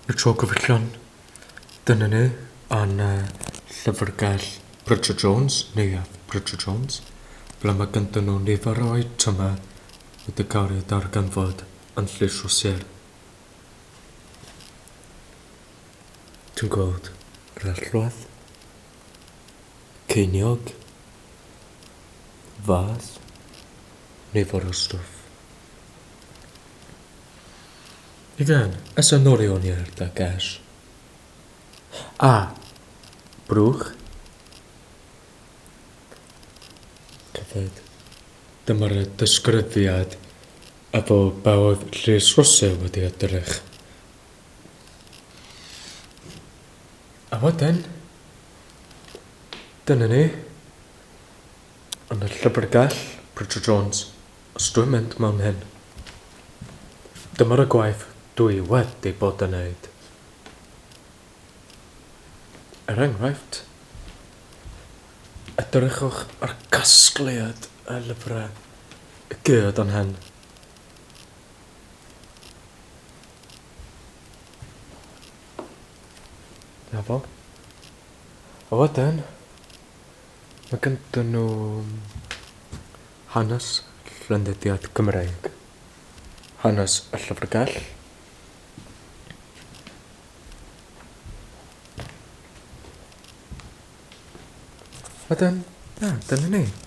Y tro gyfeillion, dyna ni yn Llyfrgell Bridger Jones, Neuadd Bridger Jones, ble mae ganddyn nhw nifer o eitemau wedi cael eu darganfod yn Llys Rhosier. Ti'n gweld yr allwedd, ceiniog, fas, nifer o stwff. Igen, ez a nagyon érdekes. A. Brwch. Cyfyd. Dyma'r disgrifiad efo be oedd Llys Russell wedi edrych. A wedyn, dyna ni. Yn y llyfrgell, Bridget Jones. Os dwi'n mynd mewn hyn. Dyma'r y gwaith dwi wedi bod yn neud. Er enghraifft, edrychwch ar casgliad y lyfrau i gyd yn hyn. Na fo. A wedyn, mae ganddyn nhw Hanes Llenyddiaeth Gymreig, Hanes y Llyfrgell, Wedyn, na, dyna ni.